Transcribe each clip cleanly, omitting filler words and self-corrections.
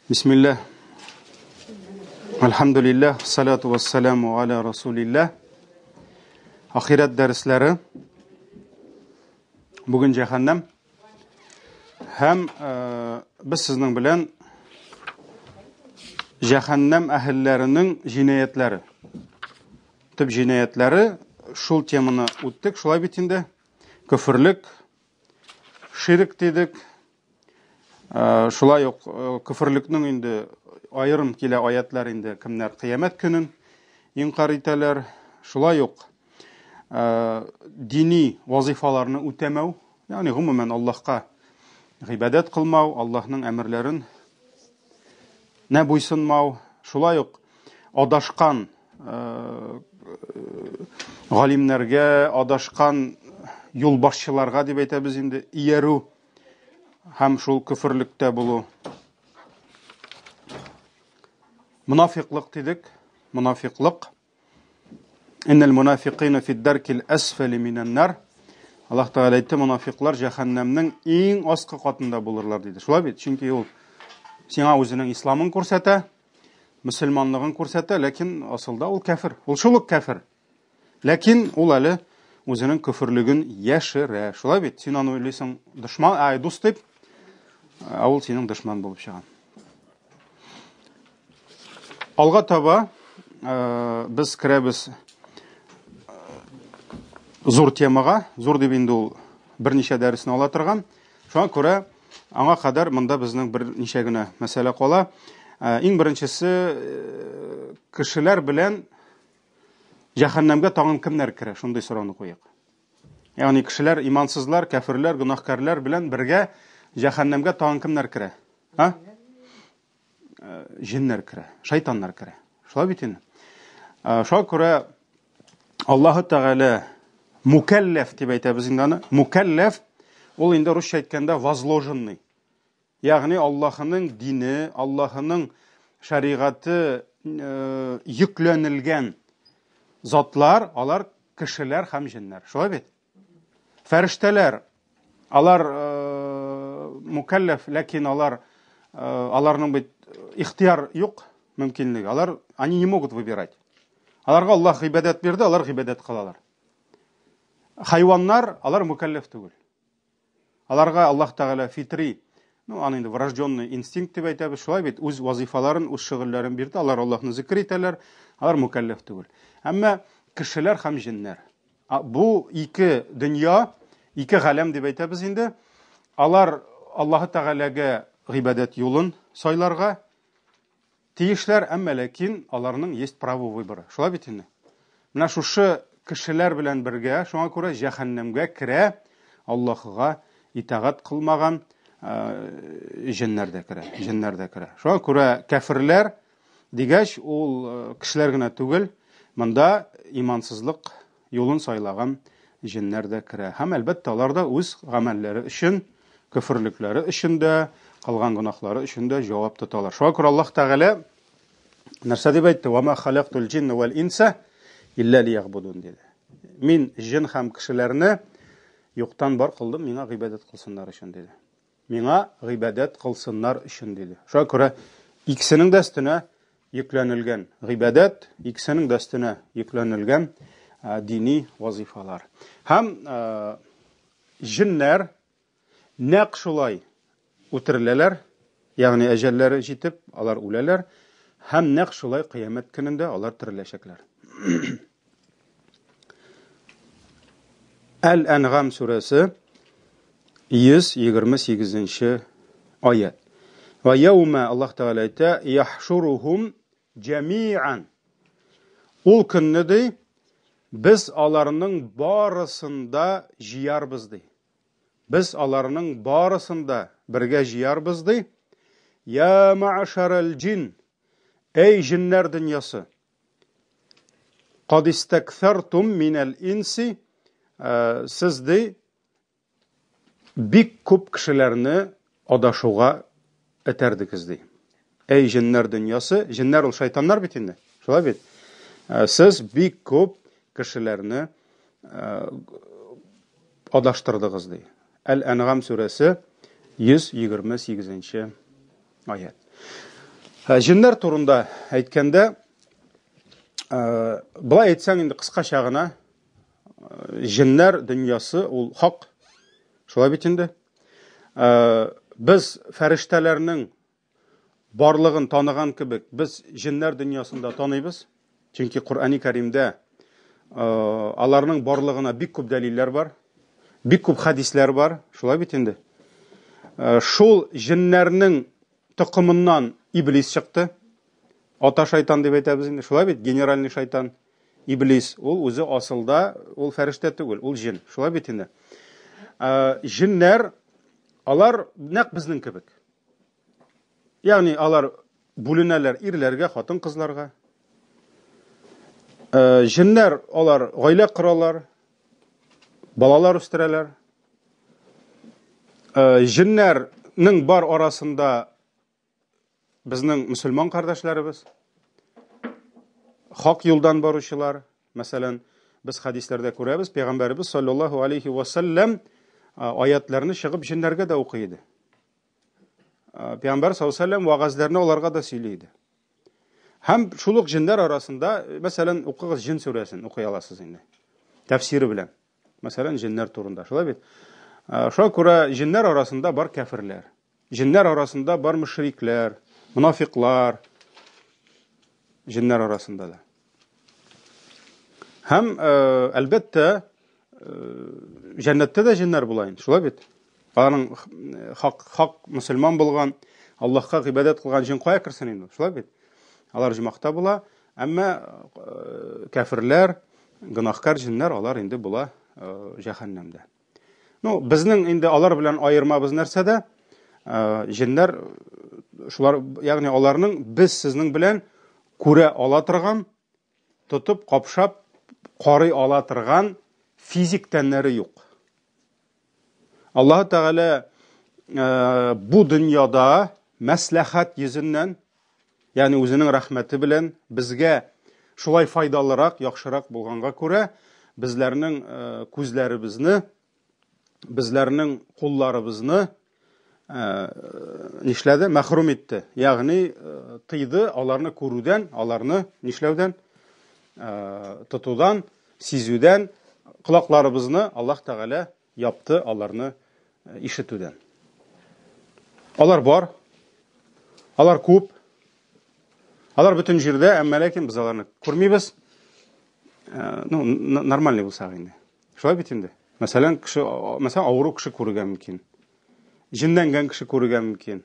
Бисмилләһ. Әлхәмдүлилләһ, салату вассаламу аля расулилләһ. Ахирәт дәресләре. Бүген җәһәннәм. Һәм э, без сезнең белән җәһәннәм әһелләренең җинаятьләре. Төп җинаятьләре шул теманы үттек, шулай бит инде. Көферлек, ширк дидек, Шулай ук көферлекнең инде аерым килә аятлар инде, кемнәр кыямәт көнен инкар итәләр. Шулай ук дини вазифаларны үтәмәү, ягъни гомумән Аллаһка гыйбадәт кылмау, Аллаһның әмерләрен нә буйсынмау, шулай ук адашкан галимнәргә, адашкан юлбашчыларга дип әйтәбез инде, иярү һәм шул көферлектә булу. Монафиклык дидек, монафиклык. Иннал мунафикина фид даркил асфали минан нар. Аллаһ Тәгалә әйтте, монафиклар җәһәннәмнең иң аскы катында булырлар диде. Шулай бит? Чөнки ул сиңа үзенең исламын күрсәтә, мөселманлыгын күрсәтә, ләкин асылда ул кәфер. Ул шул ук кәфер. Ләкин ул әле үзенең көферлеген яшерә. Шулай бит? Син аны уйлыйсың дошман, ай, дус дип, ә ул синең дошман булып чыга. Алга таба э, без керәбез э, зур темага, зур дип инде ул берничә дәресне ала торган. Шуңа күрә аңа кадәр монда безнең берничә генә мәсьәлә кала. Э, иң беренчесе кешеләр белән Җәһәннәмгә тагын кемнәр керә? Шундый сорауны куйык. Ягъни кешеләр, имансызлар, кәферләр, гөнаһкарлар белән бергә җәһәннәмгә тагын кемнәр керә? А? Э, җеннәр керә, шайтаннар керә. Шулай бит инде. Э, шуңа күрә Аллаһы Тәгалә мукәлләф дип әйтәбез инде аны. Мукәлләф ул инде русча әйткәндә возложенный. Ягъни Аллаһының дине, Аллаһының шәригате э, йөкләнелгән затлар, алар кешеләр һәм җеннәр. Шулай бит? Фәрештәләр, алар э, мукәлләф, ләкин алар э, аларның бит ихтияр юк мөмкинлеге. Алар они не могут выбирать. Аларга Аллаһ гыйбадәт бирде, алар гыйбадәт кылалар. Хайваннар, алар мукәлләф түгел. Аларга Аллаһ Тәгалә фитри, ну, аны инде врожденный инстинкт дип әйтәбез, шулай бит, үз вазифаларын, үз шөгыльләрен бирде, алар Аллаһны зикр итәләр, алар мукәлләф түгел. Әмма кешеләр һәм җеннәр. Бу ике дөнья, ике галәм дип әйтәбез инде. Алар Аллаһ Тәгаләгә гыйбадәт юлын сайларга Тиешләр, әмма ләкин аларның есть право выбора. Шулай бит инде? Менә шушы кешеләр белән бергә, шуңа күрә җәһәннәмгә керә Аллаһыга итагать кылмаган җеннәр дә керә, җеннәр дә керә. Шуңа күрә кәферләр дигәч, ул кешеләр генә түгел, монда имансызлык юлын сайлаган җеннәр дә керә. Һәм, әлбәттә, алар да үз гамәлләре өчен, көферлекләре өчен дә, кылган гөнаһлары өчен дә җавап тоталар. Шуңа күрә Аллаһ Тәгалә нәрсә дип әйтте? Ва ма халактул җинна вәл инса илля лиягъбудун диде. Мин җен һәм кешеләрне юктан бар кылдым, миңа гыйбадәт кылсыннар өчен диде. Миңа гыйбадәт кылсыннар өчен, диде. Шуңа күрә икесенең дә өстенә йөкләнелгән гыйбадәт, икесенең дә өстенә йөкләнелгән дини вазифалар. Һәм җеннәр нәкъ шулай үтереләләр, ягъни әҗәлләре җитеп, алар үләләр, һәм нәкъ шулай кыямәт көнендә алар тереләчәкләр. Әл-Әнгам сүрәсе 128 нче аять. Ва яума Аллаһ Тәгалә әйтә, яхшурухум җәмиан. Ул көнне ди, без аларның барысын да җыярбыз ди. Без аларның барысын да бергә җыярбыз ди. Я ма'шарал җин, әй җиннәр дөньясы. Кад истәксәртум минәл инси, э, сез ди бик күп кешеләрне адашуга этәрдегез ди. Әй җеннәр дөньясы, җеннәр ул шайтаннар бит инде. Шулай бит? Э, сез бик күп кешеләрне э, адаштырдыгыз ди. Әл-Әнгам сүрәсе 128 Аять. Җеннәр турында әйткәндә, былай әйтсәң инде кыскача гына, җеннәр дөньясы ул хак. Шулай бит инде. Без фәрештәләрнең барлыгын таныган кебек, без җеннәр дөньясын да таныйбыз. Чөнки Коръәни Кәримдә аларның барлыгына бик күп дәлилләр бар, бик күп хәдисләр бар. Шулай бит инде. Шул җеннәрнең токымыннан Иблис чыкты. Ата шайтан дип әйтәбез инде. Шулай бит, генеральный шайтан Иблис. Ул үзе асылда ул фәрештә түгел, ул җен. Шулай бит инде. Җеннәр алар нәкъ безнең кебек. Ягъни алар бүленәләр ирләргә, хатын-кызларга. Җеннәр алар гаилә коралар, балалар үстерәләр. Җеннәрнең бар арасында безнең мөселман кардәшләребез, хак юлдан баручылар, мәсәлән, без хәдисләрдә күрәбез, пәйгамбәребез саллаллаһу алейхи ва саллям аятларны чыгып җеннәргә дә укый иде. Пәйгамбәр саллаллаһу алейһи ва саллям вәгазьләрне аларга да сөйли иде. Һәм шул ук җеннәр арасында, мәсәлән, укыгыз җен сүрәсен, укый аласыз инде. Тәфсире белән. Мәсәлән, җеннәр турында. Шулай бит? Шуңа күрә җеннәр арасында бар кәферләр. Җеннәр арасында бар мөшрикләр, мунафиклар. Җеннәр арасында да. Һәм, әлбәттә, җәннәттә дә җеннәр була инде, шулай бит? Аларның хак, хак мөселман булган, Аллаһка гыйбадәт кылган җен кая керсен инде, шулай бит? Алар җомахта була, әмма кәферләр, гөнаһкар җеннәр алар инде була җәһәннәмдә. Ну, безнең инде алар белән аермабыз нәрсәдә? Җеннәр шулар, ягъни аларның без сезнең белән күрә ала торган, тотып, капшап карый ала торган физик тәннәре юк. Аллаһ Тәгалә бу дөньяда мәсләхәт йөзеннән, ягъни үзенең рәхмәте белән безгә шулай файдалырак, яхшырак булганга күрә, безләрнең күзләребезне, безләрнең кулларыбызны нишләде? Мәхрүм итте. Ягъни тыйды аларны күрүдән, аларны нишләүдән, тотудан, сизүдән, колакларыбызны Аллаһ Тәгалә япты аларны ишетүдән. Алар бар, алар күп, алар бөтен җирдә, әмма ләкин без аларны күрмибез. Ну, нормальный булсак инде. Шулай бит инде. Мәсәлән, кеше, мәсәлән, авыру кеше күрергә мөмкин. Җенләнгән кеше күрергә мөмкин.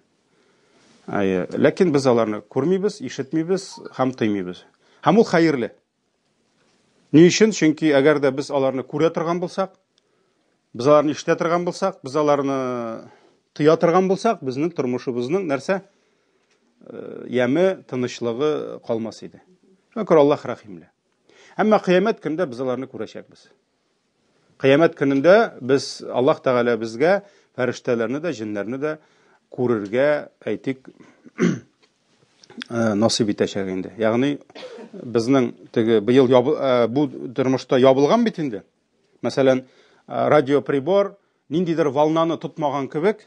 Әйе, ләкин без аларны күрмибез, ишетмибез һәм тоймыйбыз. Һәм ул хәерле. Ни өчен? Чөнки әгәр дә без аларны күрә торган булсак, без аларны ишетә торган булсак, без аларны тоя торган булсак, безнең тормышыбызның нәрсә? Э, яме, тынычлыгы калмас иде. Шуңа күрә Аллаһ рәхимле. Әмма кыямәт көндә без аларны күрәчәкбез. Кыямәт көнендә без Аллаһ Тәгалә безгә фәрештәләрне дә, җеннәрне дә күрергә, әйтик, Э, насыйп итәчәк инде. Ягъни безнең теге быел э, бу тормышта ябылган бит инде. Мәсәлән, э, радиоприбор ниндидер волнаны тотмаган кебек,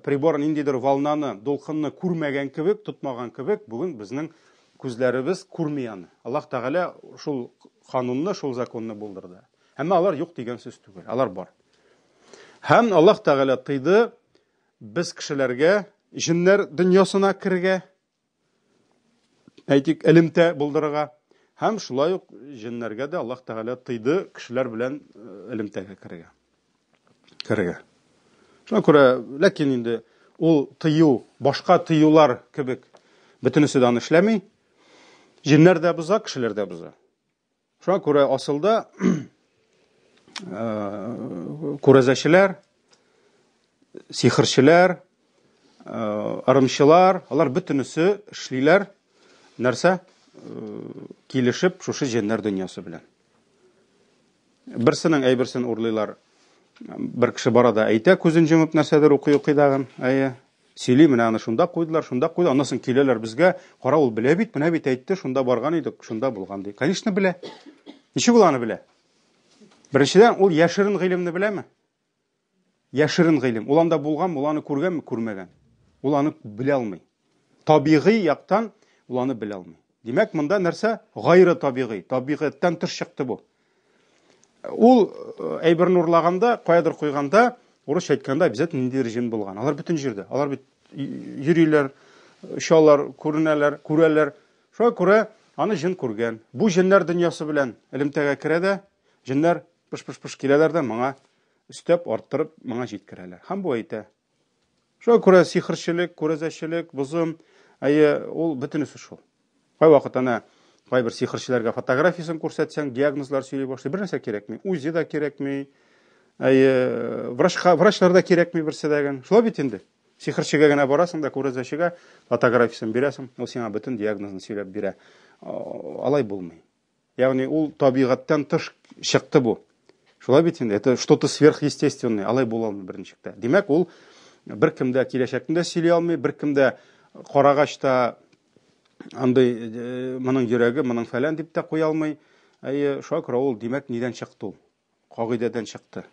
прибор ниндидер волнаны, дулкынны күрмәгән кебек, тотмаган кебек, бүген безнең күзләребез күрми аны. Аллаһ Тәгалә шул канунны, шул законны булдырды. Әмма алар юк дигән сүз түгел, алар бар. Һәм Аллаһ Тәгалә тыйды Без кешеләргә җеннәр дөньясына керергә, әйтик, элемтә булдырырга һәм шулай ук җеннәргә дә Аллаһ Тәгалә тыйды кешеләр белән э, элемтәгә керергә. Керергә. Шуңа күрә, ләкин инде ул тыю, башка тыюлар кебек бөтенесе дә аны эшләми. Җеннәр дә боза, кешеләр дә боза. Шуңа күрә асылда күрәзәчеләр, сихерчеләр, ырымчылар, алар бөтенесе эшлиләр нәрсә? Килешеп шушы җеннәр дөньясы белән. Берсенең әйберсен урлыйлар. Бер кеше бара да әйтә, күзен җомып нәрсәдер укый-укый дагын. Әйе. Сөйли, менә аны шунда куйдылар, шунда куйдылар. Аннан соң киләләр безгә, кара, ул белә бит, менә бит әйтте, шунда барган идек, шунда булган ди. Конечно, белә. Ничек ул аны белә? Беренчедән, ул яшерен гыйлемне беләме? Яшерен гыйлем. Ул анда булганмы, ул аны күргәнме, күрмәгән. Ул аны белә алмый. Табигый яктан ул аны белә алмый. Димәк, монда нәрсә? Гайры табигый, табигатьтән тыш чыкты бу. Ул э, әйберне урлаганда, каядыр куйганда, урысча әйткәндә, обязательно ниндидер җен булган. Алар бөтен җирдә. Алар бит йөриләр, очалар, күренәләр, күрәләр. Шуңа күрә аны җен күргән. Бу җеннәр дөньясы белән элемтәгә керә дә, җеннәр пыш-пыш-пыш киләләр дә моңа өстәп, арттырып моңа җиткерәләр. Һәм бу әйтә. Шуңа күрә сихерчелек, күрәзәчелек, бозым, әйе, ул бөтенесе шул. Кайвакыт әнә кайбер сихерчеләргә фотографиясен күрсәтсәң, диагнозлар сөйли башлый. Бер нәрсә кирәкми. УЗИ да кирәкми. Әйе, врачка, врачлар да кирәкми берсе дә. Шулай бит инде. Сихерчегә генә барасың да, күрәзәчегә фотографиясен бирәсең, ул сиңа бөтен диагнозын сөйләп бирә. Алай булмый. Ягъни ул табигатьтән тыш чыкты бу. Шулай бит инде, это что-то сверхъестественное, алай була алмый берничек тә. Димәк, ул беркем дә киләчәкне дә сөйли алмый, беркем дә карагач та андый э, моның йөрәге, моның фәлән дип тә куя алмый. Әйе, шуңа күрә ул, димәк, нидән чыкты ул? Кагыйдәдән чыкты.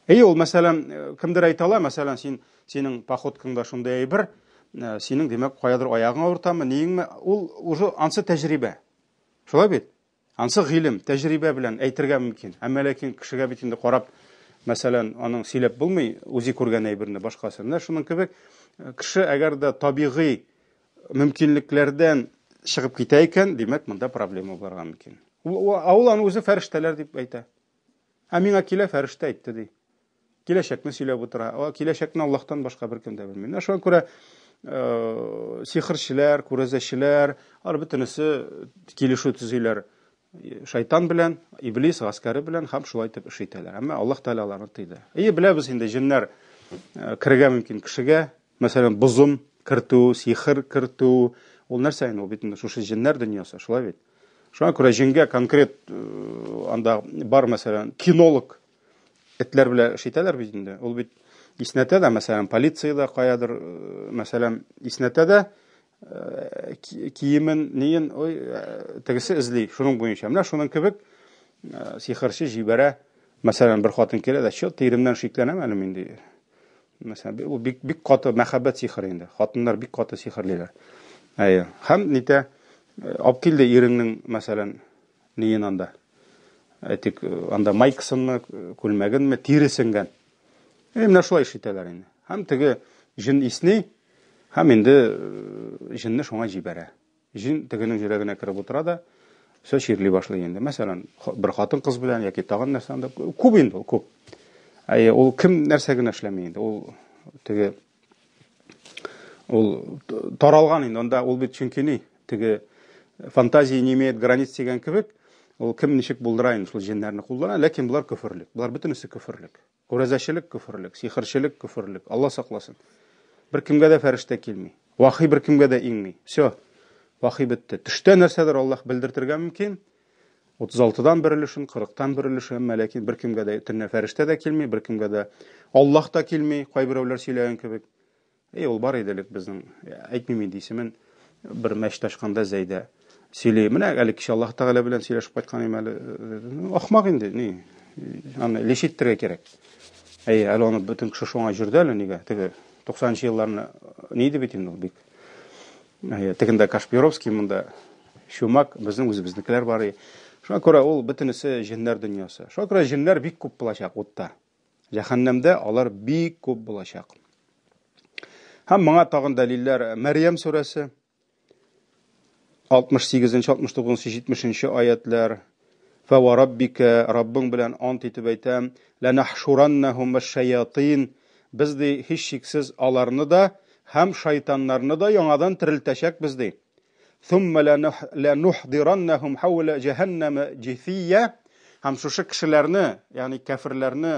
Әйе, ул, мәсәлән, э, кемдер әйтә ала, мәсәлән, син синең походкаңда шундый әйбер, э, синең, димәк, каядыр аягың авыртамы, ниеңме? Ул уже ансы тәҗрибә. Шулай бит? Ансы гыйлем, тәҗрибә белән әйтергә мөмкин. Әмма ләкин кешегә бит инде карап, мәсәлән, аның сөйләп булмый, үзе күргән әйберне башкасы. Менә шуның кебек э, кеше әгәр дә табигый мөмкинлекләрдән чыгып китә икән, димәк, монда проблема булырга мөмкин. Ә ул аны үзе фәрештәләр дип әйтә. Ә миңа килә фәрештә әйтте ди. Киләчәкне сөйләп утыра. Ә киләчәкне Аллаһтан башка беркем дә белми. Менә шуңа күрә э, сихерчеләр, күрәзәчеләр, алар бөтенесе килешү төзиләр шайтан белән, иблис гаскәре белән һәм шулай итеп эш итәләр. Әмма Аллаһ Тәгалә аларны тыйды. Әйе, беләбез инде җеннәр э, керергә мөмкин кешегә, Мәсәлән, бозым кертү, сихер кертү, ул нәрсә инде? Ул бит инде шушы җеннәр дөньясы, шулай бит? Шуңа күрә җенгә конкрет э, анда бар, мәсәлән, кинолог этләр белән эш итәләр бит инде. Ул бит иснәтә дә, мәсәлән, полициядә каядыр, э, мәсәлән, иснәтә дә э, киемен, ниен, ой, тегесе эзли, шуның буенча. Менә шуның кебек сихерче җибәрә. Мәсәлән, бер хатын килә дә, чё, тиремнән шикләнәм әле мин, ди. Мәсәлән, ул бик бик каты мәхәббәт сихере инде. Хатыннар бик каты сихерлиләр. Әйе. Һәм нитә э, алып килде иреңнең, мәсәлән, ниен анда. Әйтик, э, анда майкасынмы, күлмәгенме, тире сеңгән. Ә менә шулай эш итәләр инде. Һәм теге җен исни, һәм инде э, җенне шуңа җибәрә. Җен тегенең йөрәгенә кереп утыра да, все чирли башлый инде. Мәсәлән, бер хатын-кыз белән яки тагын нәрсә анда күп инде ул, күп. Әйе, ул кем нәрсә генә эшләми инде. Ул теге ул таралган инде. Анда ул бит чөнки ни, теге фантазия не имеет границ дигән кебек, ул кем ничек булдыра инде шул җеннәрне куллана, ләкин болар көферлек. Болар бөтенесе көферлек. Күрәзәчелек көферлек, сихерчелек көферлек. Алла сакласын. Беркемгә дә фәрештә килми. Вахи беркемгә дә иңми. Все. Вахи бетте. Төштә нәрсәдер Аллаһ белдертергә мөмкин. 36-дан бер өлешен, 40-тан бер өлешен, әмма ләкин беркемгә дә төнлә фәрештә дә килми, беркемгә дә Аллаһ та килми, кайберәүләр сөйләгән кебек. Әй, ул бар иде элек безнең, әйтмим инде исемен, бер мәчет ачканда Зәйдә сөйли. Менә әле кичә Аллаһ Тәгалә белән сөйләшеп кайткан идем әле. Ахмак инде, ни, аны лечить итәргә кирәк. Әй, әле аны бөтен кеше шуңа җөрде әле нигә? Теге 90 елларны ни иде бит инде ул бик. Әй, тегендә Кашпировский, монда Чумак, безнең үзебезнекеләр бар. Шуңа күрә ул бөтенесе җеннәр дөньясы. Шуңа күрә җеннәр бик күп булачак утта. Җәһәннәмдә алар бик күп булачак. Һәм моңа тагын дәлилләр Мәрьям сүрәсе 68, 69, 70 аятлар. Фә ва раббика, Раббың белән ант итеп әйтәм, ләнахшураннахум вәш-шаятин. Без ди һичшиксез аларны да һәм шайтаннарны да яңадан терелтәчәкбез ди. Thumma ланухдираннахум хаула җәһәннәмә җисия. Һәм шушы кешеләрне, ягъни кәферләрне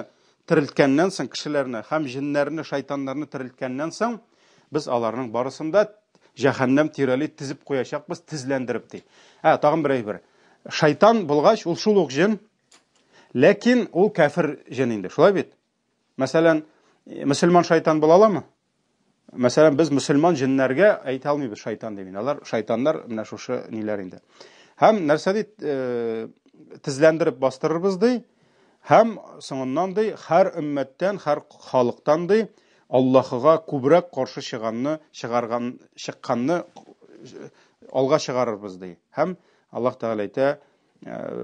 терелткәннән соң, кешеләрне һәм җеннәрне, шайтаннарны терелткәннән соң, без аларның барысын да җәһәннәм тирәли тезеп куячакбыз, тезләндереп ди. Ә, тагын бер әйбер. Шайтан булгач, ул шул ук җен, ләкин ул кәфер җен инде, шулай бит? Мәсәлән, мөселман шайтан була аламы? Мәсәлән, без мөселман җеннәргә әйтә алмыйбыз шайтан дип. Алар шайтаннар менә шушы ниләр инде. Һәм нәрсә ди, э, тезләндереп бастырырбыз ди. Һәм соңыннан ди, һәр өммәттән, һәр халыктан ди, Аллаһыга күбрәк каршы чыганны, чыгарган, чыкканны алга чыгарырбыз ди. Һәм Аллаһ Тәгалә әйтә,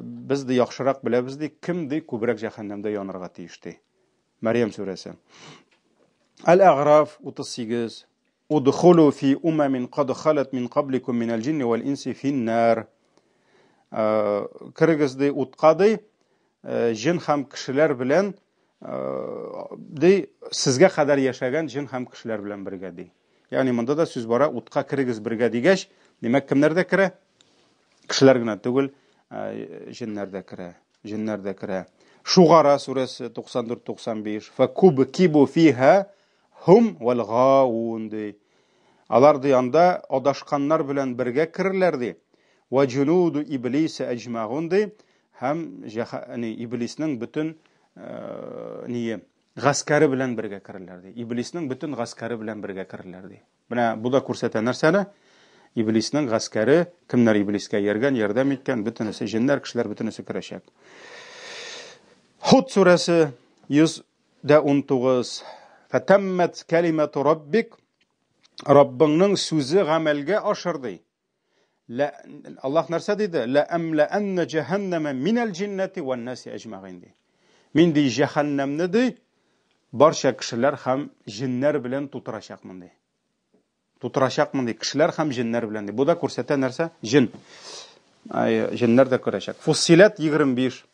без ди яхшырак беләбез ди, кем ди күбрәк җәһәннәмдә янырга тиеш ди. Мәрьям сүрәсе. Әл-Әгъраф 38. Удхулу фи умамин кад халат мин кабликум минәл җинни вәл инси финнар. Керегез ди утка ди, җен һәм кешеләр белән ди, сезгә кадәр яшәгән җен һәм кешеләр белән бергә ди. Ягъни монда да сүз бара, утка керегез бергә дигәч, димәк, кемнәр дә керә? Кешеләр генә түгел, җеннәр дә керә. Җеннәр дә керә. Шугара сүрәсе 94-95. Факубкибу фиха Һум вәл гаун ди. Алар ди анда адашканнар белән бергә керерләр ди. Вә җунуду иблиса әҗмәгун ди. Һәм җәһә иблиснең бөтен ние гаскәре белән бергә керерләр ди. Иблиснең бөтен гаскәре белән бергә керерләр ди. Менә бу да күрсәтә нәрсәне? Иблиснең гаскәре, кемнәр иблискә ияргән, ярдәм иткән, бөтенесе җеннәр, кешеләр бөтенесе керәчәк. Худ сүрәсе 100 дә 19. Фәтәммәт кәлимәту раббик, Раббыңның сүзе гамәлгә ашыр ди. Лә, Аллаһ нәрсә диде? Лә әмләәннә җәһәннәмә минәл җиннәти вән наси әҗмәгыйн ди. Мин ди җәһәннәмне ди барча кешеләр һәм җеннәр белән тутырачакмын ди. Тутырачакмын ди, кешеләр һәм җеннәр белән ди. Бу да күрсәтә нәрсә? Җен. Ай, җеннәр дә күрәчәк. Фуссилат 25.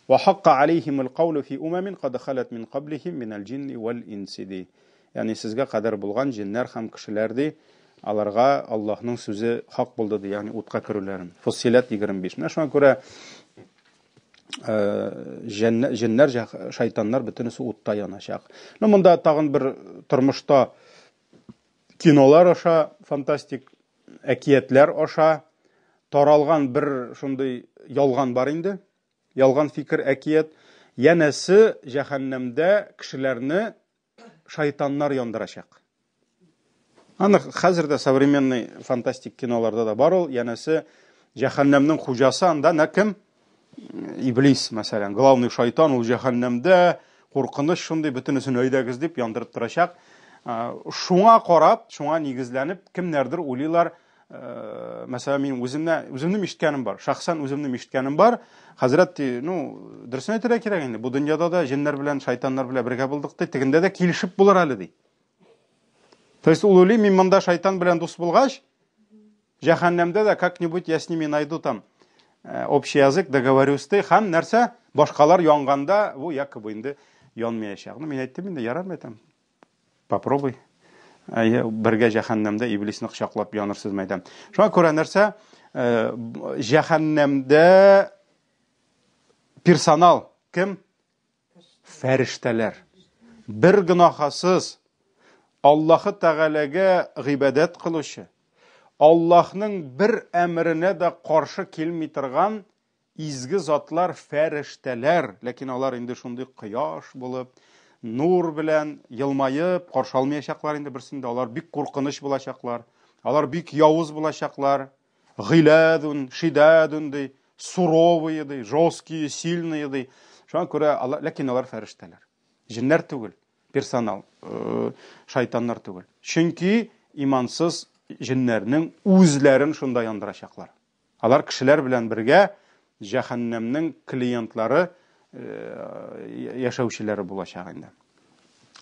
Ва хакка алейхимул каулу фи умамин кад халат мин каблихим минәл җинни вәл инси ди. Ягъни сезгә кадәр булган җеннәр һәм кешеләр ди, аларга Аллаһның сүзе хак булды ди, ягъни утка керүләрен. Фуссилат 25. Менә шуңа күрә җеннәр, шайтаннар бөтенесе утта яначак. Ну, монда тагын бер тормышта кинолар аша, фантастик әкиятләр аша таралган бер шундый ялган бар инде. Ялган фикер, әкият. Янәсе, җәһәннәмдә кешеләрне шайтаннар яндырачак. Аны хәзер дә современный фантастик киноларда да бар ул. Янәсе, җәһәннәмнең хуҗасы анда нә кем? Иблис, мәсәлән, главный шайтан ул җәһәннәмдә, куркыныч шундый, бөтенесен әйдәгез дип яндырып торачак. Шуңа карап, шуңа нигезләнеп, кемнәрдер уйлыйлар, мәсәлән, мин үземне, үземнең ишеткәнем бар, шәхсән үземнең ишеткәнем бар. Хәзрәт, ди, ну, дөресен әйтергә кирәк инде, бу дөньяда да җеннәр белән, шайтаннар белән бергә булдык, ди, тегендә дә килешеп булыр әле, ди. То есть ул уйлый, мин монда шайтан белән дус булгач, Җәһәннәмдә дә как-нибудь я с ними найду там э, общий язык, договорюсь ди, һәм нәрсә, башкалар янганда, бу якобы инде янмаячак. Ну, мин әйттем инде, ярар, әйтәм. Попробуй. Әйе, бергә җәһәннәмдә иблисне кочаклап янырсыз, мәйтәм. Шуңа күрә нәрсә, э, җәһәннәмдә персонал кем? Фәрештәләр. Бер гөнаһасыз Аллаһы Тәгаләгә гыйбадәт кылучы, Аллаһның бер әмеренә дә каршы килми торган изге затлар фәрештәләр, ләкин алар инде шундый кояш булып, нур белән елмаеп каршы алмаячаклар инде берсен дә, алар бик куркыныч булачаклар, алар бик явыз булачаклар. Гыйләдун, шидәдун ди, суровые ди, жесткие, сильные ди. Шуңа күрә алар, ләкин алар фәрештәләр. Җеннәр түгел, персонал, э, шайтаннар түгел. Чөнки имансыз җеннәрнең үзләрен шунда яндырачаклар. Алар кешеләр белән бергә җәһәннәмнең клиентлары э, яшәүчеләре булачак инде.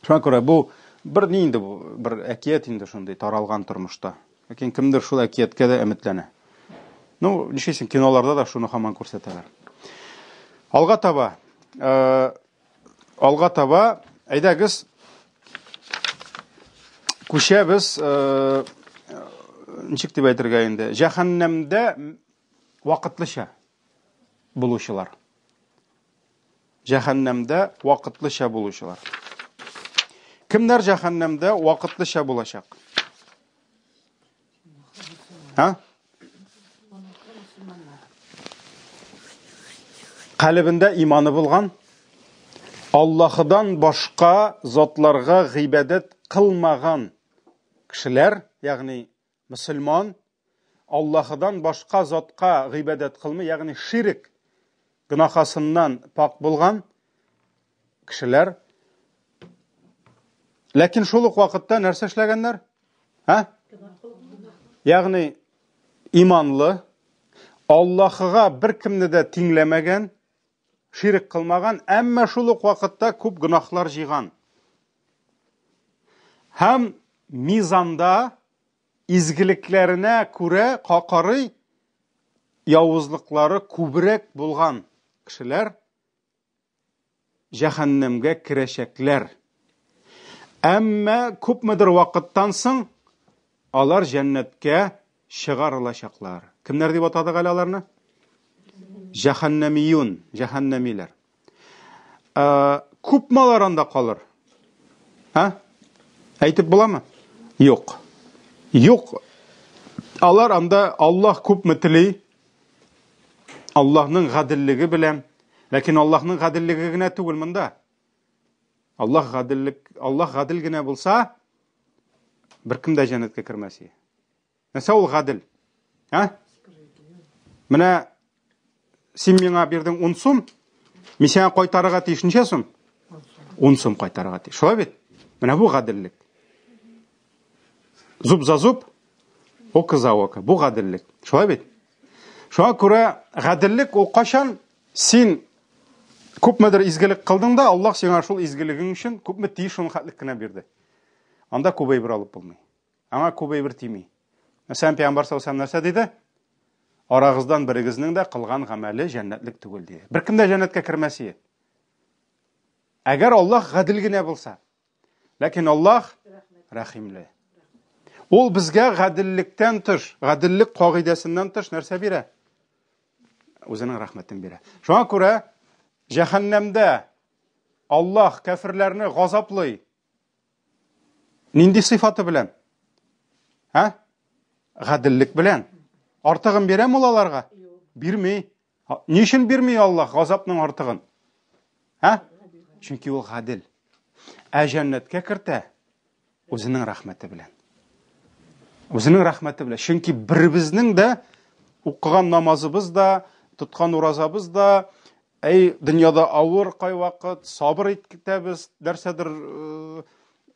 Шуңа күрә бу бер ни инде бу, бер әкият инде шундый таралган тормышта. Ләкин кемдер шул әкияткә дә өметләнә. Ну, нишлисең, киноларда да шуны һаман күрсәтәләр. Алга таба, э, алга таба, әйдәгез, күчәбез, э, ничек дип әйтергә инде, җәһәннәмдә вакытлыча булучылар. Җәһәннәмдә вакытлыча булучылар. Кемнәр җәһәннәмдә вакытлыча булачак? Һа? Калебендә иманы булган, Аллаһыдан башка затларга гыйбадәт кылмаган кешеләр, ягъни мөселман, Аллаһыдан башка затка гыйбадәт кылмый, ягъни ширк гөнаһасыннан пак булган кешеләр Ләкин шул ук вакытта нәрсә эшләгәннәр? Ә? Ягъни иманлы, Аллаһыга беркемне дә тиңләмәгән, ширк кылмаган, әмма шул ук вакытта күп гөнаһлар җыйган. Һәм мизанда изгелекләренә күрә карый явызлыклары күбрәк булган кешеләр җәһәннәмгә керәчәкләр. Әмма күпмедер вакыттан соң алар җәннәткә чыгарылачаклар. Кемнәр дип атадык әле аларны? Җәһәннәмиюн, җәһәннәмиләр. Ә, күпме алар анда калыр? Ә? Әйтеп буламы? Юк. Юк. Алар анда Аллаһ күпме тели, Аллаһның гаделлеге белән, ләкин Аллаһның гаделлеге генә түгел монда. Аллаһ гаделлек, Аллаһ гадел генә булса, беркем дә җәннәткә кермәс иде. Нәрсә ул гадел? А? Менә син миңа бирдең 10 сум, мин сиңа кайтарырга тиеш ничә сум? 10 сум кайтарырга тиеш. Шулай бит? Менә бу гаделлек. Зуб за зуб, око за око. Бу гаделлек. Шулай бит? Шуңа күрә гаделлек ул кайчан син күпмедер изгелек кылдың да, Аллаһ сиңа шул изгелегең өчен күпме тиеш шуның хәтлек кенә бирде. Анда күп әйбер алып булмый. Аңа күп әйбер тими. Мәсәлән, Пәйгамбәр саллаллаһу алейһи нәрсә диде? Арагыздан берегезнең дә кылган гамәле җәннәтлек түгел диде. Беркем дә җәннәткә кермәс иде. Әгәр Аллаһ гадел генә булса. Ләкин Аллаһ рәхимле. Ул безгә гаделлектән тыш, гаделлек кагыйдәсеннән тыш нәрсә бирә? Үзенең рәхмәтен бирә. Шуңа күрә җәһәннәмдә Аллаһ кәферләрне газаплый. Нинди сыйфаты белән? Ә? Гаделлек белән. Артыгын бирәме ул аларга? Бирми. Ни өчен бирми Аллаһ газапның артыгын? Ә? Чөнки ул гадел. Ә җәннәткә кертә үзенең рәхмәте белән. Үзенең рәхмәте белән. Чөнки беребезнең дә укыган намазыбыз да, тоткан уразабыз да, әй, дөньяда авыр кайвакыт, сабыр итәбез, нәрсәдер э,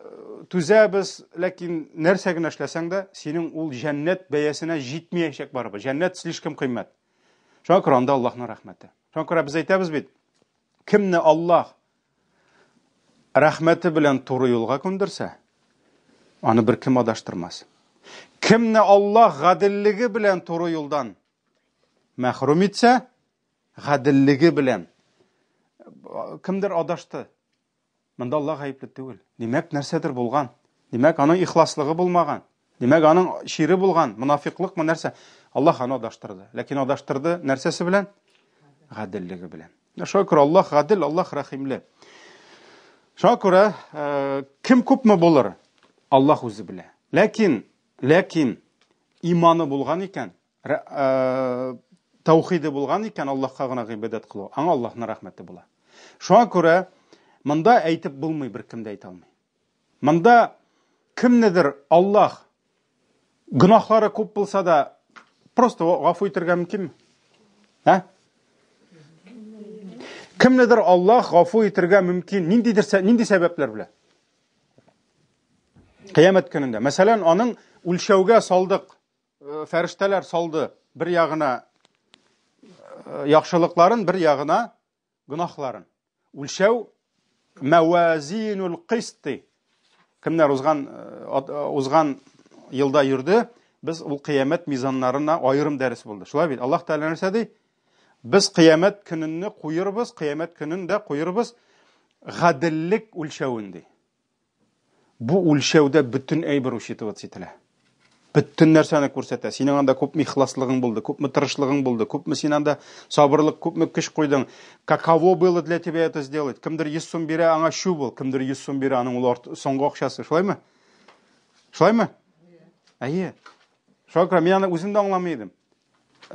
э, түзәбез, ләкин нәрсә генә эшләсәң дә, синең ул җәннәт бәясенә җитмәячәк барыбер. Җәннәт слишком кыйммәт. Шуңа күрә анда Аллаһның рәхмәте. Шуңа күрә без әйтәбез бит, кемне Аллаһ рәхмәте белән туры юлга күндерсә, аны беркем адаштырмас. Кемне Аллаһ гаделлеге белән туры юлдан мәхрүм итсә, гаделлеге белән кемдер адашты. Монда Аллаһ гаепле түгел. Димәк, нәрсәдер булган. Димәк, аның ихласлыгы булмаган. Димәк, аның чире булган, монафиклыкмы нәрсә? Аллаһ аны адаштырды. Ләкин адаштырды нәрсәсе белән? Гаделлеге белән. Шуңа күрә Аллаһ гадел, Аллаһ рәхимле. Шуңа күрә э, кем күпме булыр, Аллаһ үзе белә. Ләкин, ләкин иманы булган икән, Э, таухиды булган икән, Аллаһка гына гыйбадәт кылу, аңа Аллаһның рәхмәте була. Шуңа күрә монда әйтеп булмый, беркем дә әйтә алмый. Монда кемнедер Аллаһ гөнаһлары күп булса да, просто гафу итәргә мөмкинме? Ә? Кемнедер Аллаһ гафу итәргә мөмкин, ниндидер нинди сәбәпләр белән? Кыямәт көнендә. Мәсәлән, аның үлчәүгә салдык Э, фәрештәләр салды бер ягына э, яхшылыкларын, бер ягына гөнаһларын. Үлчәү мәвазинул кисти. Кемнәр узган э, узган елда йөрде, без ул кыямәт мизаннарына аерым дәрес булды. Шулай бит. Аллаһ Тәгалә нәрсә ди? Без кыямәт көненне куербыз, кыямәт көнен дә куербыз гаделлек үлчәвен ди. Бу үлчәүдә бөтен әйбер учитываться ителә. Бөтен нәрсәне күрсәтә. Синең анда күпме ихласлыгың булды, күпме тырышлыгың булды, күпме син анда сабырлык, күпме көч куйдың. Каково было для тебя это сделать? Кемдер 100 сум бирә, аңа чү бул. Кемдер 100 сум бирә, аның ул соңгы акчасы. Шулаймы? Шулаймы? Әйе. Шуңа күрә мин аны үзем дә аңламый идем.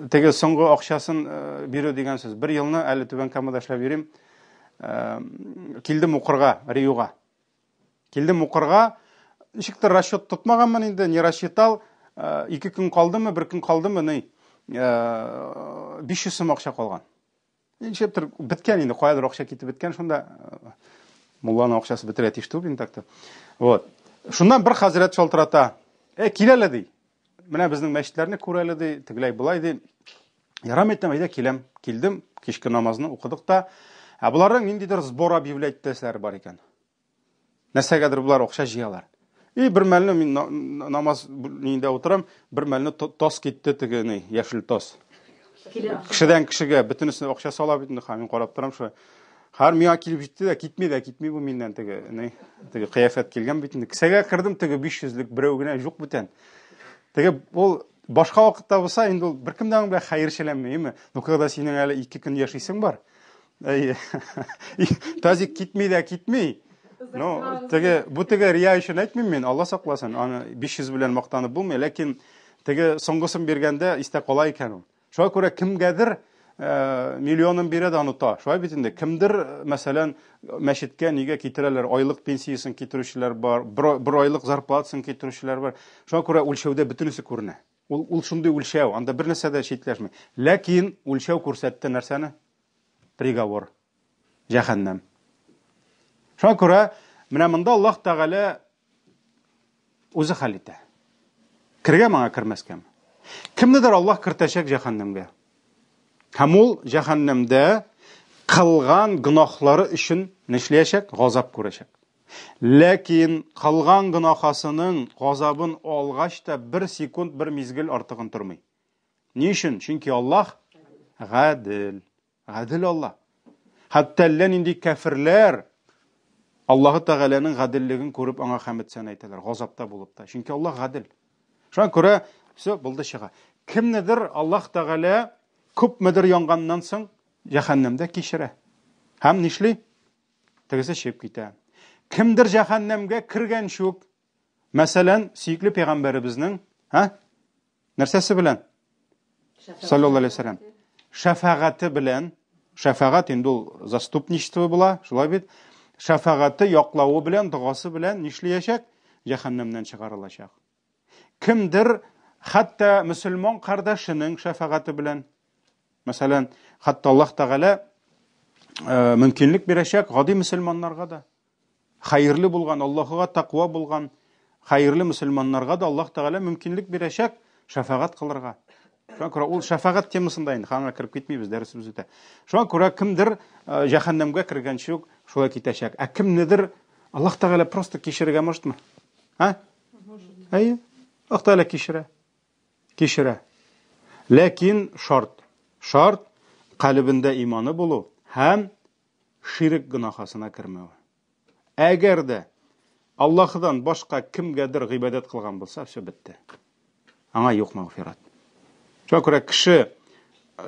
Теге соңгы акчасын э, бирү дигән сүз. Бер елны әле Түбән Камада эшләп йөрим. Э, килдем укырга, Риюга. Килдем укырга, ничектер расчет тотмаганмын инде, не рассчитал. Э, ике көн калдымы, бер көн калдымы, ни, 500 сум акча калган. Ничектер беткән инде, каядыр акча китеп беткән шунда. Мулланың акчасы бетерә тиеш түгел инде так-то. Вот. Шуннан бер хәзрәт шалтырата. Э, кил әле ди. Менә безнең мәчетләрне күр әле ди, тегеләй болай ди. Ярам әйтәм, әйдә киләм. Килдем, кичке намазны укыдык та. Ә боларның ниндидер сбор объявлять итәселәре бар икән. Нәрсәгәдер болар акча җыялар. И бер мәлне мин намаз ниндә утырам, бер мәлне тас китте теге ни, яшел тас. Кешедән кешегә бөтенесенә акча сала бит инде, мин карап торам шулай. Хәр миңа килеп җитте дә, китми дә, китми бу миннән теге, ни, теге кыяфәт килгән бит инде. Кесәгә кердем, теге 500лек берәү генә юк бүтән. Теге ул башка вакытта булса, инде ул беркем дә аның белән хәерчеләнми, әйеме? Но когда синең әле 2 көн яшисең бар, Әйе. Тазик китми дә китми. Ну, теге, бу теге рия өчен әйтмим мин, Алла сакласын, аны 500 белән мактанып булмый, ләкин теге соңгысын биргәндә истә кала икән ул. Шуңа күрә кемгәдер э, миллионын бирә дә оныта. Шулай бит инде. Кемдер, мәсәлән, мәчеткә нигә китерәләр? Айлык пенсиясен китерүчеләр бар, бер, бер айлык зарплатасын китерүчеләр бар. Шуңа күрә үлчәүдә бөтенесе күренә. Ул, ул шундый үлчәү, анда бер нәрсә дә читләшми. Ләкин үлчәү күрсәтте нәрсәне? Приговор. Җәһәннәм. Шуңа күрә менә монда Аллаһ Тәгалә үзе хәл итә. Кергә моңа кермәскәме? Кемнедер Аллаһ кертәчәк җәһәннәмгә. Һәм ул җәһәннәмдә кылган гөнаһлары өчен нишләячәк? Газап күрәчәк. Ләкин кылган гөнаһасының газабын алгач та бер секунд, бер мизгел артыгын тормый. Ни өчен? Чөнки Аллаһ гадел. Гадел Аллаһ. Хәтта әллә нинди кәферләр Аллаһы Тәгаләнең гаделлеген күреп аңа хәмед сән әйтәләр, газапта булып та. Чөнки Аллаһ гадел. Шуңа күрә все булды чыга. Кемнедер Аллаһ Тәгалә күпмедер янганнан соң җәһәннәмдә кичерә. Һәм нишли? Тегесе чыгып китә. Кемдер җәһәннәмгә кергәнче үк, мәсәлән, сөекле пәйгамбәребезнең, һә? Нәрсәсе белән? Саллаллаһу алейһи вәсәлләм. Шәфәгате белән, шәфәгать инде ул заступничество була, шулай бит? Шәфәгате яклавы белән, догасы белән нишләячәк? Җәһәннәмнән чыгарылачак. Кемдер хәтта мөселман кардәшенең шәфәгате белән, мәсәлән, хәтта Аллаһ Тәгалә э, мөмкинлек бирәчәк гади мөселманнарга да. Хәерле булган, Аллаһыга тәкъва булган хәерле мөселманнарга да Аллаһ Тәгалә мөмкинлек бирәчәк шәфәгать кылырга. Шуңа күрә ул шәфәгать темасында инде аңа кереп китмибез, дәресебез үтә. Шуңа күрә кемдер э, җәһәннәмгә кергәнче үк шулай китәчәк. Ә кемнедер Аллаһ Тәгалә просто кичерергә можетмы? А? Әйе. Аллаһ Тәгалә кичерә. Кичерә. Ләкин шарт. Шарт калебендә иманы булу һәм ширек гөнаһасына кермәве. Әгәр дә Аллаһыдан башка кемгәдер гыйбадәт кылган булса, все бетте. Аңа юк мәгъфират. Шуңа күрә кеше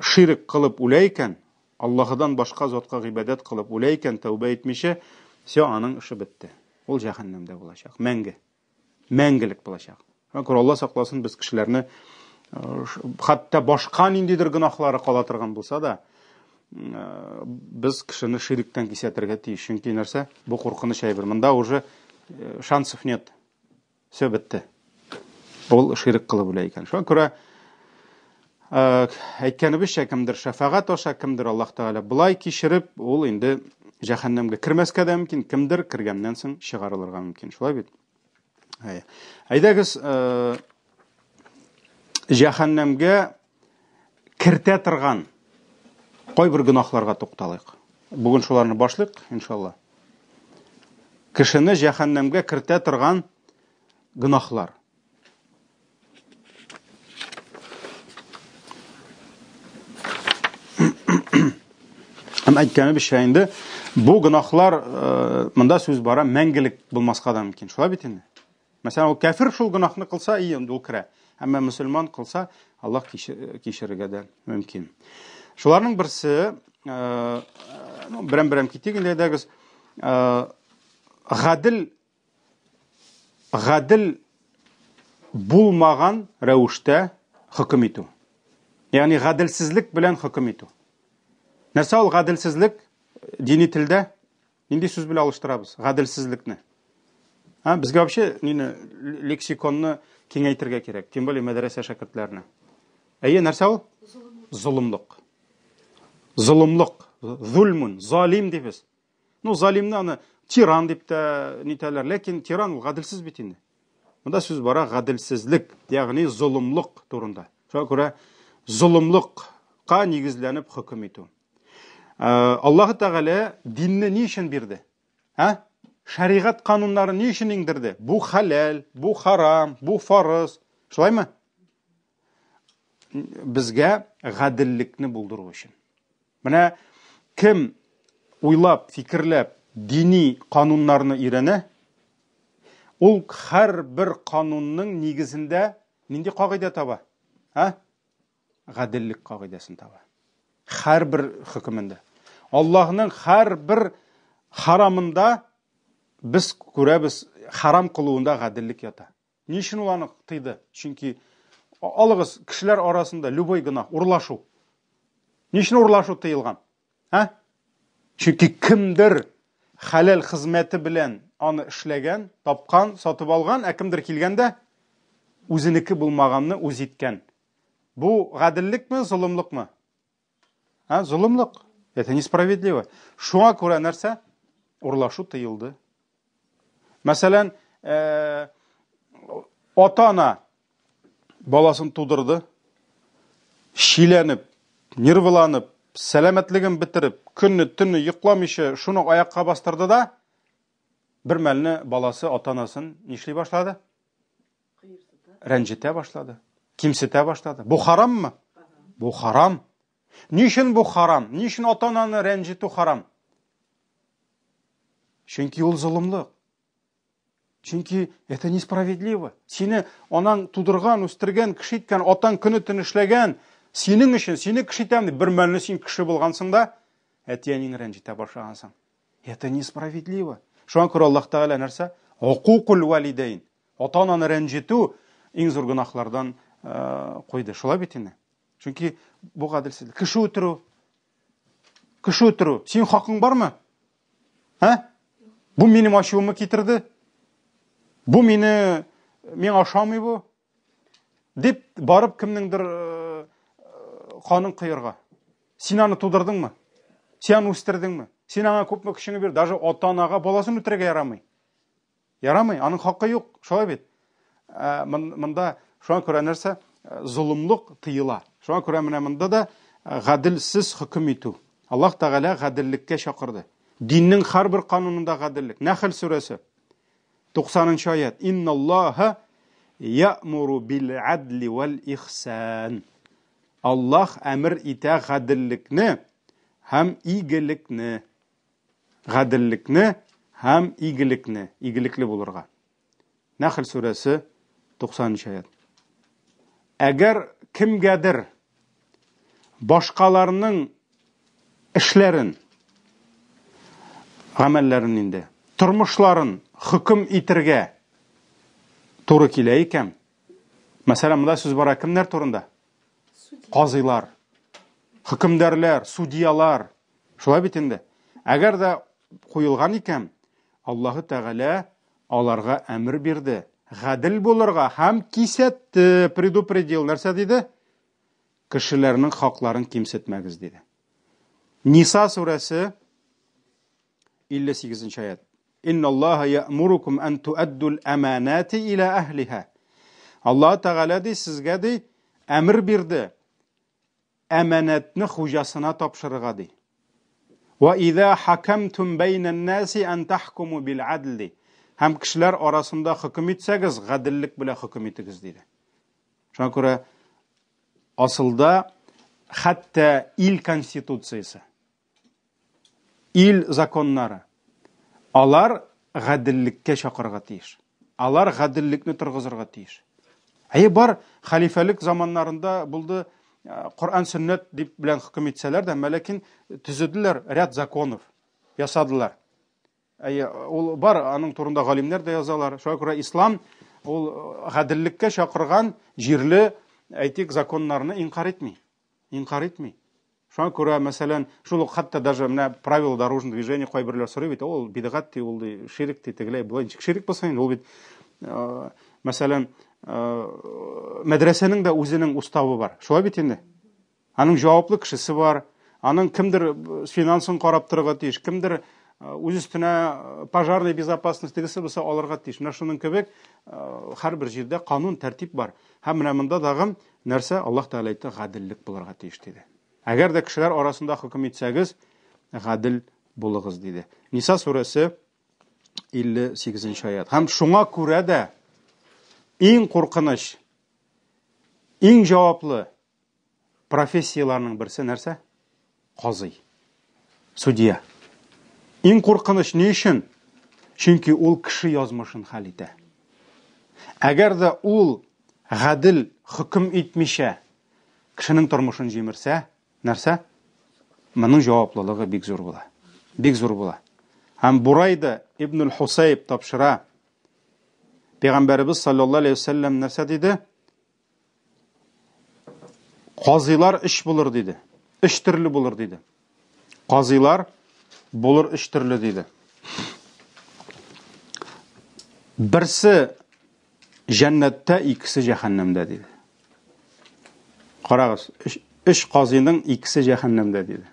ширек кылып үлә икән, Аллаһыдан башка затка гыйбадәт кылып үлә икән, тәүбә итмичә, все, аның эше бетте. Ул җәһәннәмдә булачак, мәңге. Мәңгелек булачак. Шуңа күрә Алла сакласын без кешеләрне э, хәтта башка ниндидер гөнаһлары кала торган булса да, э, без кешене ширектән кисәтергә тиеш. Чөнки нәрсә? Бу куркыныч әйбер. Монда уже э, шансов нет. Все бетте. Ул ширек кылып үлә икән. Шуңа күрә әйткәнебезчә, кемдер шәфәгать аша, кемдер Аллаһ Тәгалә болай кичереп, ул инде җәһәннәмгә кермәскә дә мөмкин, кемдер кергәннән соң чыгарылырга мөмкин. Шулай бит? Әйдәгез, җәһәннәмгә кертә торган кайбер гөнаһларга тукталыйк. Бүген шуларны башлыйк, иншалла. Кешене җәһәннәмгә кертә торган гөнаһлар. Һәм әйткәнебезчә инде, бу гөнаһлар, э, монда сүз бара, мәңгелек булмаска да мөмкин. Шулай бит инде. Мәсәлән, ул кәфир шул гөнаһны кылса, и инде ул керә. Әмма мөселман кылса, Аллаһ кичерергә дә мөмкин. Шуларның берсе, э, ну, берәм-берәм китик инде әйдәгез. Э, гадел гадел булмаган рәвештә хөкем итү. Ягъни гаделсезлек белән хөкем итү. Нәрсә ул гаделсезлек дини телдә? Нинди сүз белән алыштырабыз гаделсезлекне? Ә, безгә вообще нине лексиконны киңәйтергә кирәк, тем более мәдрәсә шәкертләренә. Әйе, нәрсә ул? Золымлык. Золымлык. Зульмун, залим дибез. Ну, залимны аны Тиран дип тә нитәләр, ләкин тиран ул гаделсез бит инде. Монда сүз бара гаделсезлек, ягъни золымлык турында. Шуңа күрә золымлыкка нигезләнеп хөкем итү. Э, Аллаһ Тәгалә динне ни өчен бирде? Ә? Шәригать кануннарын ни өчен иңдерде? Бу хәләл, бу харам, бу фарыз. Шулаймы? Безгә гаделлекне булдыру өчен. Менә кем уйлап, фикерләп дини кануннарны өйрәнә, ул һәрбер канунның нигезендә нинди кагыйдә таба? А? Гаделлек кагыйдәсен таба. Һәрбер хөкемендә. Аллаһның һәрбер харамында без күрәбез, харам кылуында гаделлек ята. Ни өчен ул аны тыйды? Чөнки алыгыз, кешеләр арасында любой гөнаһ, урлашу. Ни өчен урлашу тыелган? Ә? Чөнки кемдер хәләл хезмәте белән аны эшләгән, тапкан, сатып алган, ә кемдер килгән дә үзенеке булмаганны үз иткән. Бу гаделлекме, золымлыкмы? А, золымлык. Это несправедливо. Шуңа күрә нәрсә? Урлашу тыелды. Мәсәлән, э, ата-ана баласын тудырды, шиләнеп, нервыланып, сәламәтлеген бетереп, көнне, төнне йокламыйча шуны аякка бастырды да, бер мәлне баласы ата-анасын нишли башлады? Рәнҗетә башлады, кимсетә башлады. Бу хараммы? Бу харам. Ни өчен бу харам? Ни өчен ата-ананы рәнҗетү харам? Чөнки ул золымлык. Чөнки это несправедливо. Сине анаң тудырган, үстергән, кеше иткән, атаң көне төн эшләгән, синең өчен, сине кеше итәм дип, бер мәлне син кеше булгансың да, әти-әниңне рәнҗетә башлагансың. Это несправедливо. Шуңа күрә Аллаһ Тәгалә нәрсә? Хукукул валидейн. Ата-ананы рәнҗетү иң зур гөнаһлардан э, куйды. Шулай бит инде. Чөнки бу гаделсезлек. Кеше үтерү. Кеше үтерү. Синең хакың бармы? Ә? Бу минем ачуымны китерде. Бу мине миңа ошамый бу. Дип барып кемнеңдер э, канын коерга. Син аны тудырдыңмы? Син аны үстердеңме? Син аңа күпме көчеңне бир, даже ата-анага баласын үтерергә ярамый. Ярамый, аның хакы юк, шулай бит. Ә, монда шуңа күрә нәрсә? Э, золымлык тыела. Шуңа күрә менә монда да э, гаделсез хөкем итү. Аллаһ Тәгалә гаделлеккә чакырды. Диннең һәрбер канунында гаделлек. Нәхл сүрәсе 90 аят. Инналлаһа я'муру бил адли вал ихсан. Аллаһ әмер итә гаделлекне һәм игелекне. Гаделлекне һәм игелекне, игелекле булырга. Нәхл сүрәсе 90 нчы аят. Әгәр кемгәдер башкаларның эшләрен, гамәлләрен инде, тормышларын хөкем итергә туры килә икән, мәсәлән, монда сүз бара кемнәр турында? Казыйлар, хөкемдарлар, судьялар. Шулай бит инде. Әгәр дә куелган икән, Аллаһы Тәгалә аларга әмер бирде. Гадел булырга һәм кисәтте, предупредил. Нәрсә диде? Кешеләрнең хакларын кимсетмәгез, диде. Ниса сүрәсе 58 нче аят. Инналлаһа я'мурукум ан туаддул аманати иля әһлиһа. Аллаһ Тәгалә ди сезгә ди әмер бирде әманәтне хуҗасына тапшырырга ди. Ва иза хакамтум бәйнән наси ан тахкуму бил адл ди. Һәм кешеләр арасында хөкем итсәгез, гаделлек белән хөкем итегез диде. Шуңа күрә асылда хәтта ил конституциясе Ил законнары. Алар гаделлеккә чакырырга тиеш. Алар гаделлекне торгызырга тиеш. Әйе, бар хәлифәлек заманнарында булды, э, Коръән сөннәт дип белән хөкем итсәләр дә, ләкин төзеделәр ряд законов, ясадылар. Әйе, ул бар, аның турында галимнәр дә язалар. Шуңа күрә ислам ул э, гаделлеккә чакырган җирле, әйтик, законнарны инкар итми. Инкар итми. Шуңа күрә, мәсәлән, шул ук хәтта даже менә правила дорожного движения кайберләр сорый бит, ул бидгать ди, ул ди, ширк ди, тегеләй, болай ничек ширк булсын инде, ул бит, э, мәсәлән, э, мәдрәсәнең дә үзенең уставы бар. Шулай бит инде. Аның җаваплы кешесе бар, аның кемдер э, финансын карап торырга тиеш, кемдер үз өстенә пожарный безопасность тегесе булса алырга тиеш. Менә шуның кебек һәрбер җирдә канун, тәртип бар. Һәм менә монда тагын нәрсә Аллаһ Тәгалә әйтте, гаделлек булырга тиеш диде. Әгәр дә кешеләр арасында хөкем итсәгез, гадел булыгыз диде. Ниса сүрәсе 58 нче аят. Һәм шуңа күрә дә иң куркыныч, иң җаваплы профессияләрнең берсе нәрсә? Казый. Судья. Иң куркыныч ни өчен? Чөнки ул кеше язмышын хәл итә. Әгәр дә ул гадел хөкем итмичә кешенең тормышын җимерсә, Нәрсә? Моның җаваплылыгы бик зур була. Бик зур була. Һәм Бурайда ибн Хусайб тапшыра. Пәйгамбәребез саллаллаһу алейһи вәсәлләм нәрсә диде? Казыйлар өч булыр диде. Өч төрле булыр диде. Казыйлар булыр өч төрле диде. Берсе Җәннәттә, икесе җәһәннәмдә, диде. Карагыз, өч, өч казыйның икесе җәһәннәмдә, диде.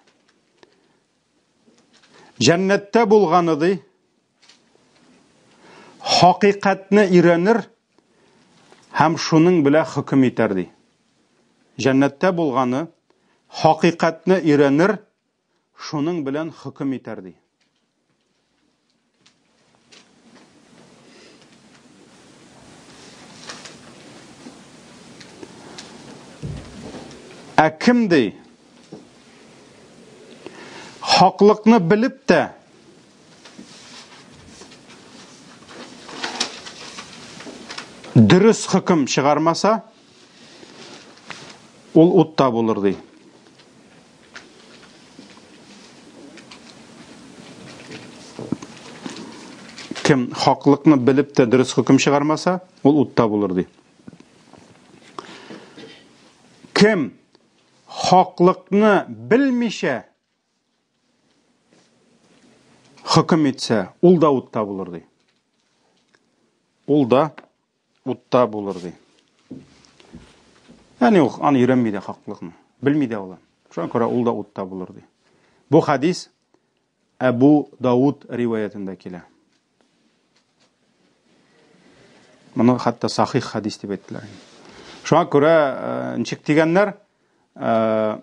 Җәннәттә булганы, ди, хакыйкатьне өйрәнер һәм шуның белән хөкем итәр, ди. Җәннәттә булганы хакыйкатьне өйрәнер шуның белән хөкем итәр, ди. Ә кем ди? Хаклыкны белеп тә дөрес хөкем чыгармаса, ул утта булыр ди. Кем хаклыкны белеп тә дөрес хөкем чыгармаса, ул утта булыр ди. Кем хаклыкны белмичә хөкем итсә, ул да утта булыр ди. Ул да утта булыр ди. Ягъни ул аны өйрәнми дә хаклыкны, белми дә ул. Шуңа күрә ул да утта булыр ди. Бу хадис Әбу Дауд риваятендә килә. Моны хәтта сахих хадис дип әйттеләр. Шуңа күрә э, ничек дигәннәр, э,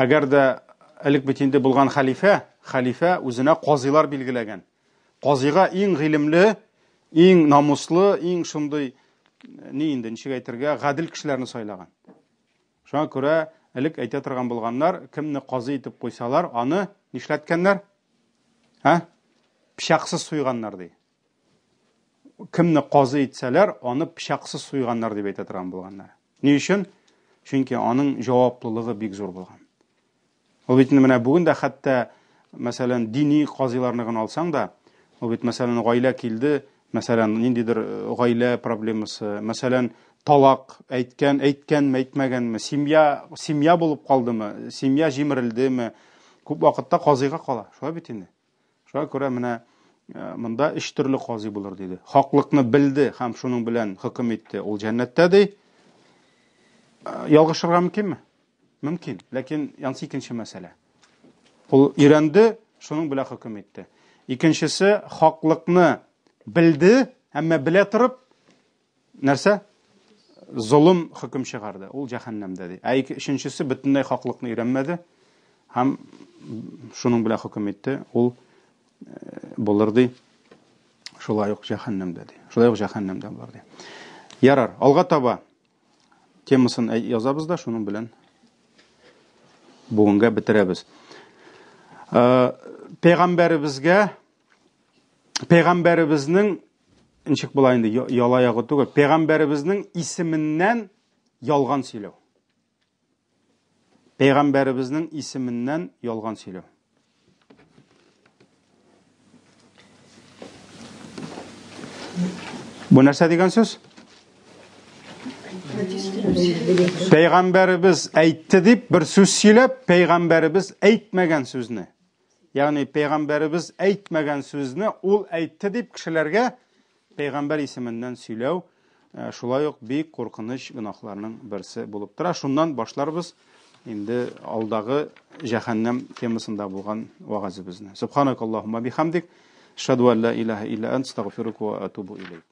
әгәр дә элек бит инде булган хәлифә, хәлифә үзенә казыйлар билгеләгән. Казыйга иң гыйлемле, иң намуслы, иң шундый ни инде, ничек әйтергә, гадел кешеләрне сайлаган. Шуңа күрә элек әйтә торган булганнар, кемне казый итеп куйсалар, аны нишләткәннәр? Ә? Пычаксыз суйганнар ди. Кемне казый итсәләр, аны пычаксыз суйганнар дип әйтә торган булганнар. Ни өчен? Чөнки аның җаваплылыгы бик зур булган. Ул бит инде менә бүген дә хәтта, мәсәлән, дини казыйларны гына алсаң да, ул бит, мәсәлән, гаилә килде, мәсәлән, ниндидер э, гаилә проблемасы, мәсәлән, талак әйткән, әйткәнме, әйтмәгәнме, семья, семья булып калдымы, семья җимерелдеме, күп вакытта казыйга кала. Шулай бит инде. Шуңа күрә менә э, монда өч төрле казый булыр диде. Хаклыкны белде һәм шуның белән хөкем итте, ул җәннәттә ди. Э, ялгышырга мөмкинме? Мөмкин, ләкин янсы икенче мәсьәлә. Ул өйрәнде, шуның белән хөкем итте. Икенчесе хаклыкны белде, әмма белә торып нәрсә? Золым хөкем чыгарды. Ул җәһәннәмдә ди. Ә өченчесе бөтенләй хаклыкны өйрәнмәде һәм шуның белән хөкем итте. Ул э, булыр ди. Шулай ук җәһәннәмдә ди. Шулай ук җәһәннәмдә булыр ди. Ярар, алга таба Темасын язабыз да, шуның белән бүгенгә бетерәбез. Э, пәйгамбәребезгә пәйгамбәребезнең ничек була инде яла ягы түгел, пәйгамбәребезнең исеменнән ялган сөйләү. Пәйгамбәребезнең исеменнән ялган сөйләү. Бу нәрсә дигән сүз? Пәйгамбәребез әйтте дип бер сүз сөйләп, пәйгамбәребез әйтмәгән сүзне. Ягъни пәйгамбәребез әйтмәгән сүзне ул әйтте дип кешеләргә пәйгамбәр исеменнән сөйләү э, шулай ук бик куркыныч гөнаһларның берсе булып тора. Шуннан башларбыз. инде алдагы җәһәннәм темасында булган вәгазебезне. Субханакаллаһумма бихамдик, ашһаду ан ла илаһа илля ант, астагфирука ва атубу илейк.